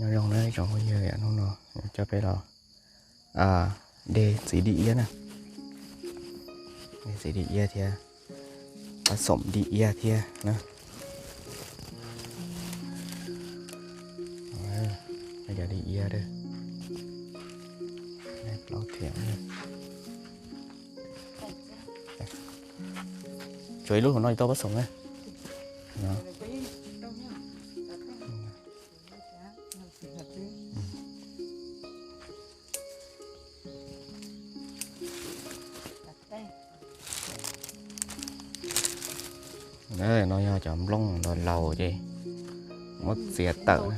Nyob zoo na ib tsoom phooj ywg, hnub no coj peb los de txiv di iab na, de txiv di iab thiab pab xoom di iab thiab na. Cov di iab, plaub thiab. Tshuav ib lub hauv no tsis tau pab xoom na. No yog cov nplooj laus laus ces muab txiav tawm.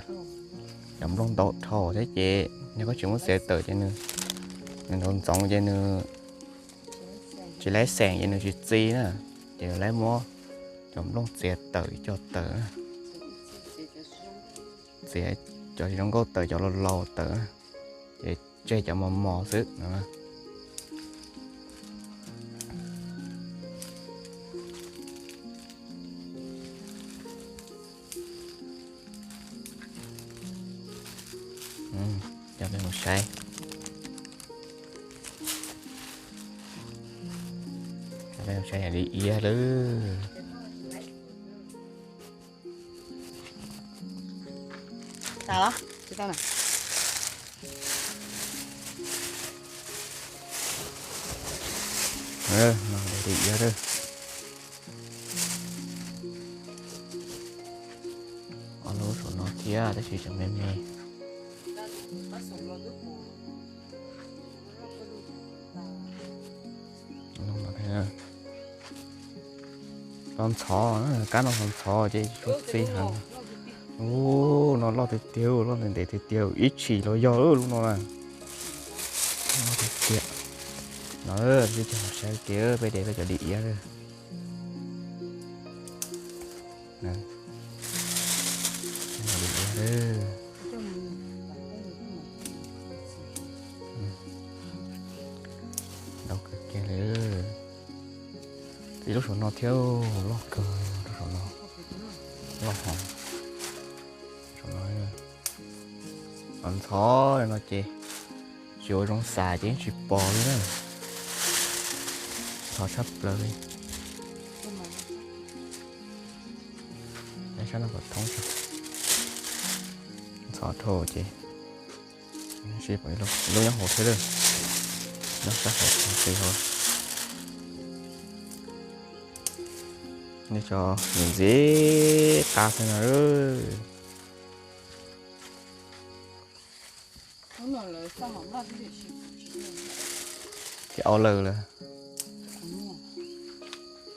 Cov nplooj ntau dhau thiab ces yog koj tsis muab txiav tawm ces nws, nws ntxoov ntxoov ces nws tsis laib xeem ces nws tsis txi na. Ces laib muab cov nplooj txiav tawm ib co tawm na. Txiav cov tsis zoo nkauj tawm, cov laus laus tawm na, ces tseg cov mos mos xwb no. Coj peb mus saib, coj peb mus saib yam li iab lawm. No de li iab lawm. Ob lub saum no thiab tab sis tseem me me. Tau ntxhov, kab no tau ntxhov ces tsis txi heev. Ub, no loj tiag tiag, loj ntev ntev tiag tiag, ib tshim los yog lub no na. Loj tiag tiag. No peb cov saib tiag, peb de peb cov di iab. Ntau kawg kiag li. Ib lub saum no thiab, loj kawg lub saum no, loj heev. Saum no, ntxhov no ces tsis ua zoo xav ces yeej tsis pom li na. Ntxhov tshaj plaws li. Sab no kom thoob tso. Ntxhov dhau ces lub nyob hauv thiab lawm, nyob sab hauv qis hauv. Nej tso, ntxim ntxim qab xwb no. Ces au lawm lawm.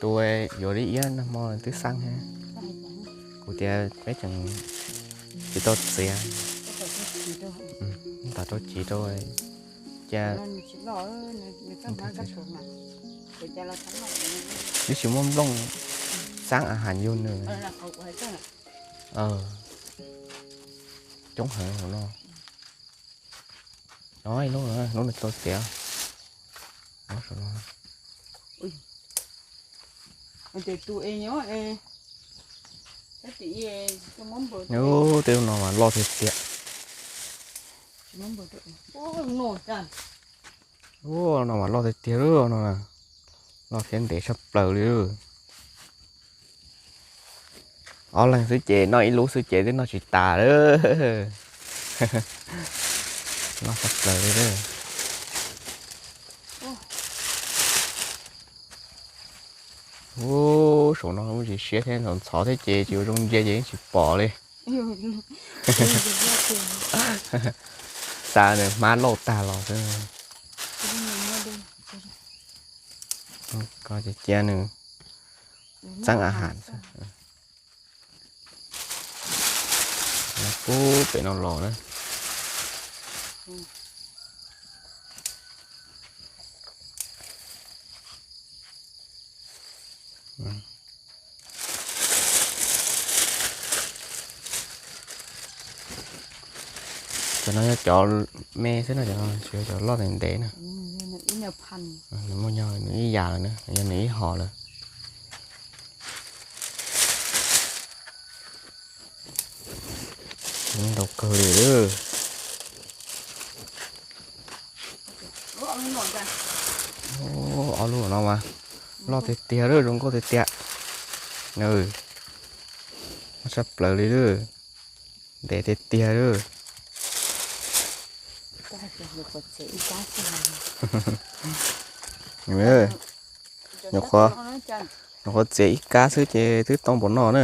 Tus yuav li iab nag hmo twb xeeb thiab. Kuv tias peb tseem tsis tau txiav, tas rau chiv rau cia. Twb tsis muaj nplooj xeeb a has yug nws. Coob heev hauv no. Hnub no tau txiav. Ub, tej no mas loj tiag tiag. Ub, no mas loj tiag tiag lub no. Loj thiab ntev tshaj plaws li. Ob leeg xwb ces noj ib lub xwb ces twb noj tsis tas lawm. Loj tshaj plaws li. Ub, saum no muaj tsis siab thiab, ntxhov thiab ces tsis ua zoo ntsia ces yeej tsis pom li. Xa nws hmab lauj tag los xwb. Ko cia nws txeeb a has xwb. Pub pem no los na. Cov no yog cov me xwb no, cov no tsis yog cov loj ntev ntev na. Nws muaj nyob nws ib yam lawm na, yog nws ib hom lawm. Ntau kawg li. Ob lub no mas loj tiag tiag, zoo nkauj tiag tiag. Loj tshaj plaws li, ntev tiag tiag. Nyuam qhuav txiav ib kab xwb ces twb tau npaum no na.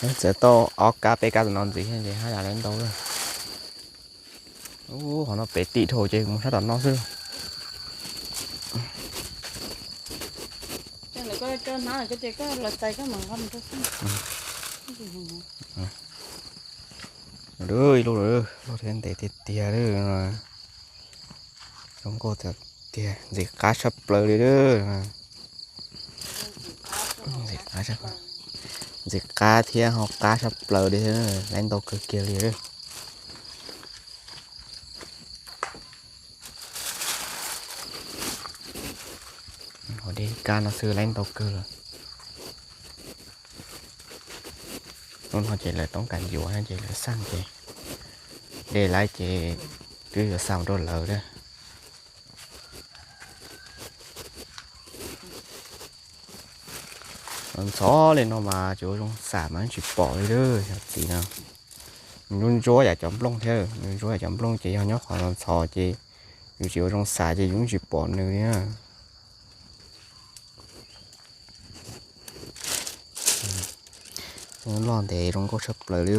Txiav tau ob kab peb kab tam no ntxiv ces haj yam li ntau lawm. Ub, qhov no pem tim dhau ces mus sab tom no xwb. Ib lub loj thiab ntev tiag tiag, zoo nkauj tiag tiag, ntxim qab tshaj plaws li lawm. Ntxim qab thiab ho qab tshaj plaws li, laiv ntau kawg kiag li. Ho de kab no xwb laiv ntau kawg lawm. Hnub no ces lawv toob kas yuav ces lawv xaj ces de laiv ces twb yuav xa mus rau lawv thiab. Ntxhov li no mas tsis ua zoo xam mas tsis pom li lawm yog txiv no. Nws ntsuab ntsuab yam cov nplooj thiab, nws ntsuab yam cov nplooj ces yog nyob qhov ntxhov ces yus tsis ua zoo xam ces yus tsis pom nws li na. Loj ntev zoo nkauj tshaj plaws li,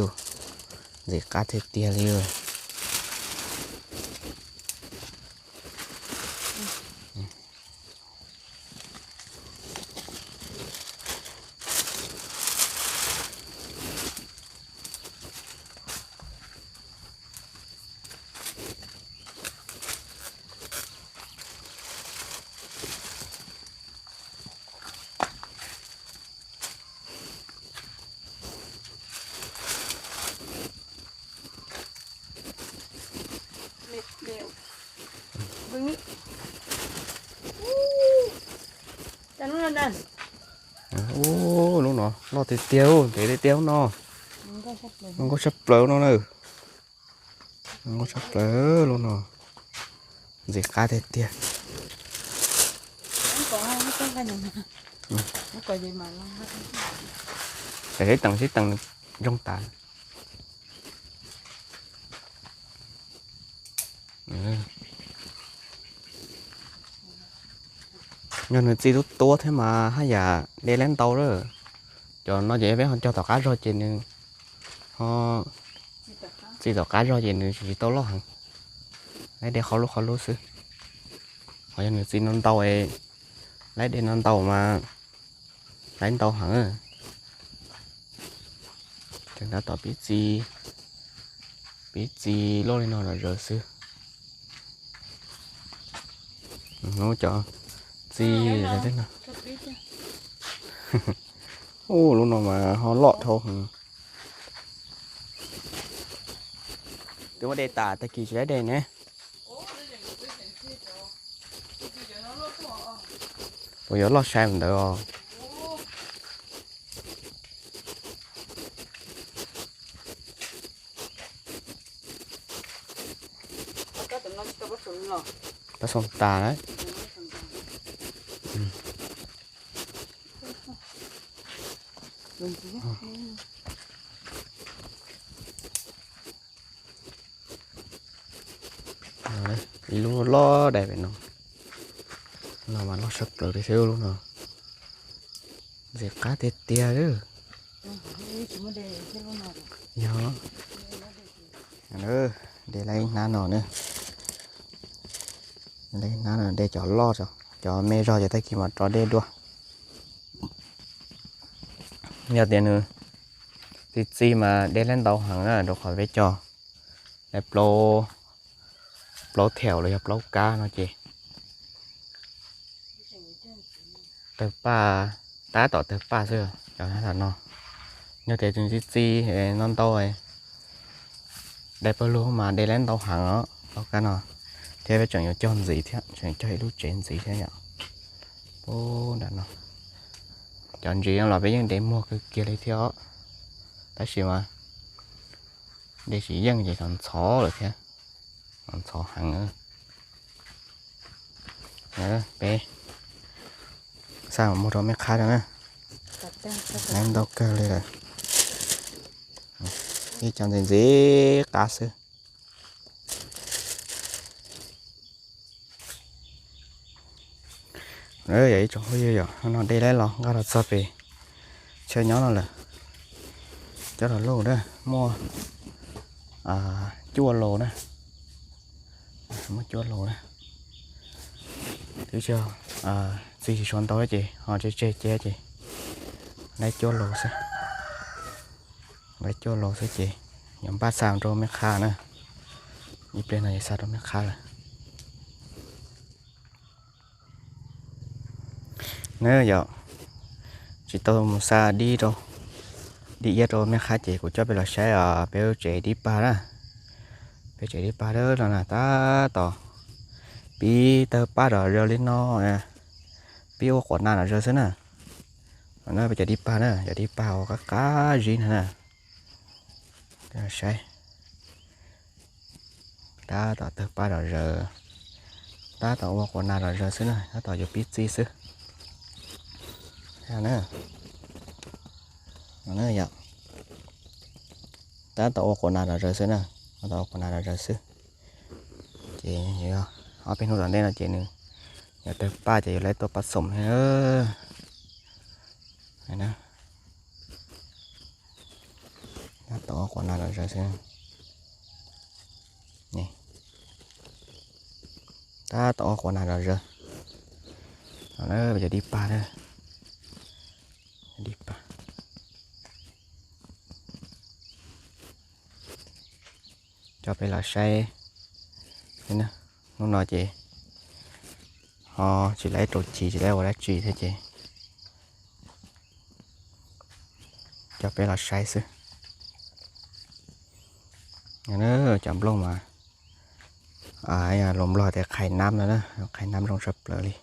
ntxim qab tiag tiag li. Ub, lub no loj tiag tiag, ntev tiag tiag lub no. Zoo nkauj tshaj plaws lub no na. Zoo nkauj tshaj plaws lub no. Ntxim qab tiag tiag. Tam sib teem sib teem zoo tas. Yog nws txi tuab tuab thiab mas haj yam de laiv ntau lawm. Cov no ces peb ho cog tom qab zog ces nws ho txi tom qab zog ces nws tsis tau loj heev. Laiv de qhov lub qhov lub xwb. Ho yog nws txi ntau ntau, laiv de ntau ntau mas laiv ntau heev. Ces tab tom pib txi, pib txi loj li no los zaws xwb. Hnub cov txi no. Ub, lub no mas ho loj dhau heev. Twb muab de tas, tag kis tsis laib de ne. Puas yuav loj sai mus ntawd os? Pab xoo tas lawm. Ib lub loj dai pem no, no mas loj tshaj plaws li thiab lub no. Ntxim qab tiag tiag li. Yog, de laib hnab no na. Laib hnab no de cov loj, cov me zog ces tag kis mam rov de dua. Yog tias nws txi txi mas de laib ntau heev na, rau qhov peb cog laib plaub, plaub theem los yog plaub kab no ces tawg paj, tab tom tawg paj xwb cov no. Yog tias tseem txi txi no ntau, dai pawg lug mas de laib ntau heev os plaub kab no. Thiab peb tseem yuav cog ntxiv thiab, tseem cog ib lub tsev ntxiv thiab yom. Puag nram no, cov ntsis no los peb yeej de muag kawg kiag li thiab os. Tab sis mas dej tsis yeej ces tau ntxhov lawm thiab, ntxhov heev. Peb xa mus muag rau mej qhab rau na. Neeb ntau kawg li lawm, ib co ntxim ntxim qab xwb. Yog ib tsoom phooj ywg, yog hnub no dej laib los nqaj los txog pem chaw nyob no lawm. Cov los luj na, muaj cuaj lus na, muaj cuaj lus na. Twb tsis, txiv tsis tshua ntau ces ho tseg tseg cia ces laib cuaj lus xwb. Laib cuaj lus xwb ces yuav npaj xa rau mej qhab na. Ib pliag no yuav xa rau mej qhab lawm. Na yog tsis tau mus xa dib rau, dib iab rau mej qhab ces kuv coj peb los saib os, peb lub tsev dib pag na. Peb tsev dib pag no na tab tom pib tawg paj zom zaws li no, pib ua quas nas zom zaws xwb na. No peb cov dib pag na, cov dib pag uas qab qab zib no na. Saib, tab tom tawg paj zom zaws, tab tom ua quas nas zom zaws xwb na, tab tom yuav pib txi xwb. Yog, tab tom ua quas nas zom zaws xwb na, tab tom ua quas nas zom zaws xwb. Ces ob peb hnub tom ntej no ces nws yuav tawg paj ces yuav lawv tuaj pab xoom na. Tab tom ua quas nas zom zaws xwb. Tab tom ua quas nas zom zaws. Cov dib pag, dib pag. Coj peb los saib, hnub no ces ho tsis lawv rau chiv tsis lawv ua dab tsi thiab ces coj peb los saib xwb. Cov nplooj mas lus Nplog tias qhais nab no na, qhais nab zoo tshaj plaws li.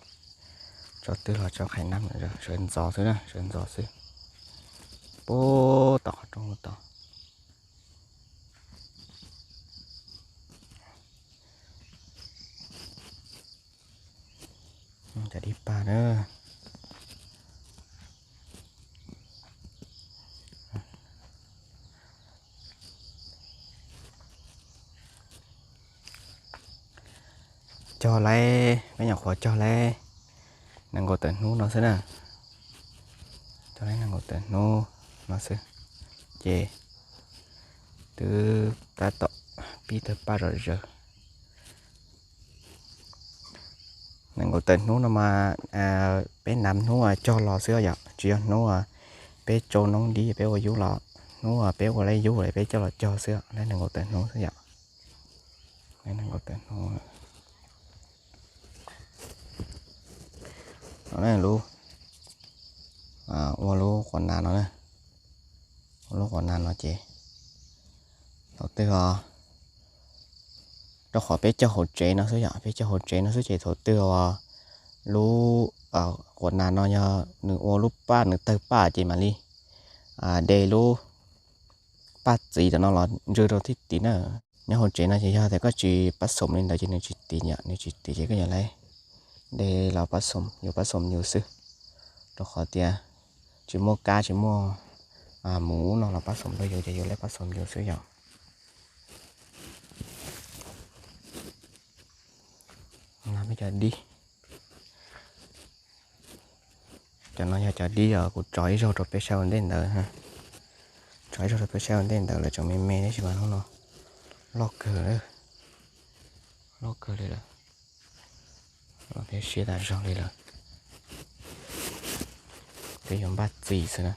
Tso twg los tso qhais nab, sawv ntxov xwb na, sawv ntxov xwb. Puag tom qhov rooj tod. Cov dib pag na. Cog laib, peb nyuam qhuav cog laib nees nkaum tawm hnub no xwb na. Cog laib nees nkaum tawm hnub no xwb ces twb tab tom pib tawg paj zom zaws. Nees nkaum tawm hnub no mas peb hnav hnub cog los xwb yom, tsis yog hnub peb tsau noob dib peb ua yub los, hnub peb ua laib yub peb coj los cog xwb, laib nees nkaum tawm hnub xwb yom. Laib nees nkaum tawm hnub. Lub, ua lub quas nas no, ua lub quas nas no ces thaum twg os, rau qhov peb cog hauv tsev no xwb yom, peb cog hauv tsev no xwb ces thaum twg os lub quas nas no yog nws ua lub paj nws tawg paj ces mam li de lub paj txiv tom no los ntsw rau thib tim na. Nyob hauv tsev no ces yog tias koj tsis pab xoom li ntawd ces nws tsis tim yom, nws tsis tim ces koj yuav laib de los pab xoom, yus pab xoom yus xwb. Rau qhov tias tsis muaj kab tsis muaj mus ub no los pab xoom rau yus ces yus laib pab xoom yus xwb yom. Peb cov dib, cov no yog cov dib uas kuv tso ib zaug rau peb saib ua ntej ntawd. Tso ib zaug rau peb saib ua ntej ntawd lawv tseem me me tab sis mas hnub no loj kawg, loj kawg li lawm. Los thiab siab tas zog li lawm. Twb yuav npaj txi xwb na.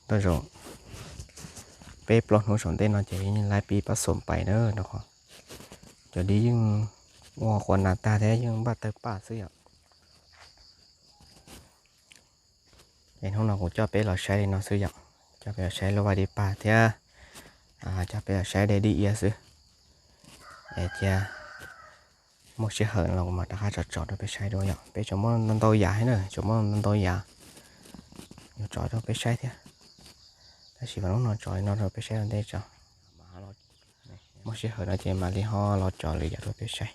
Tej zaum peb plaub hnub saum ntej no ces yeej laib pib pab xoom pais na, rau qhov cov dib yeej ua quas nas tag thiab yeej npaj tawg paj xwb yom. Es hnub no kuv coj peb los saib li no xwb yom, coj peb los saib lub vaj dib pag thiab coj peb los saib dej dib iav xwb. Es cia Muaj sij hawm no kuv mam rov qab tso tso rau peb saib dua yom. Peb tsuas muab ntau ntau yam thiab na, tsuas muab ntau ntau yam yuav tso rau peb saib thiab. Tab sis mas hnub no tso li no rau peb saib ua ntej tso. Muaj sij hawm no ces mam li ho los tso lwm yam rau peb saib.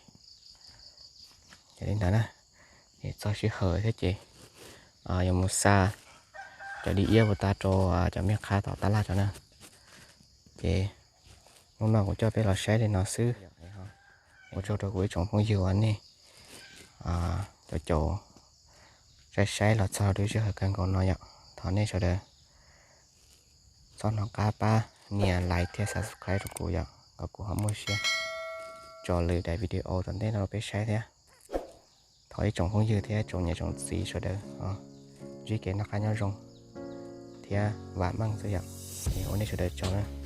Ces li ntawd na, es txog sij hawm thiab ces yuav mus xa cov di iab puas tas rau cov me qhab tom tab laj tso na. Ces hnub no kuv coj peb los saib li no xwb. Ua tsaug rau kuv ib tsoom phooj ywg uas nej cov caum saib saib los txog rau sij hawm kawg nkaus no yom. Thov nej sawv daws txhob hnov qab pab nias like thiab subscribe rau kuv yom, kom kuv ho muaj siab tso lwm daim video tom ntej no rau peb saib thiab. Thov ib tsoom phooj ywg thiab tsoom niam tsoom txiv sawv daws ntsib kev noj qab nyob zoo thiab vam meej xwb yom. Ua nej sawv daws tsaug na.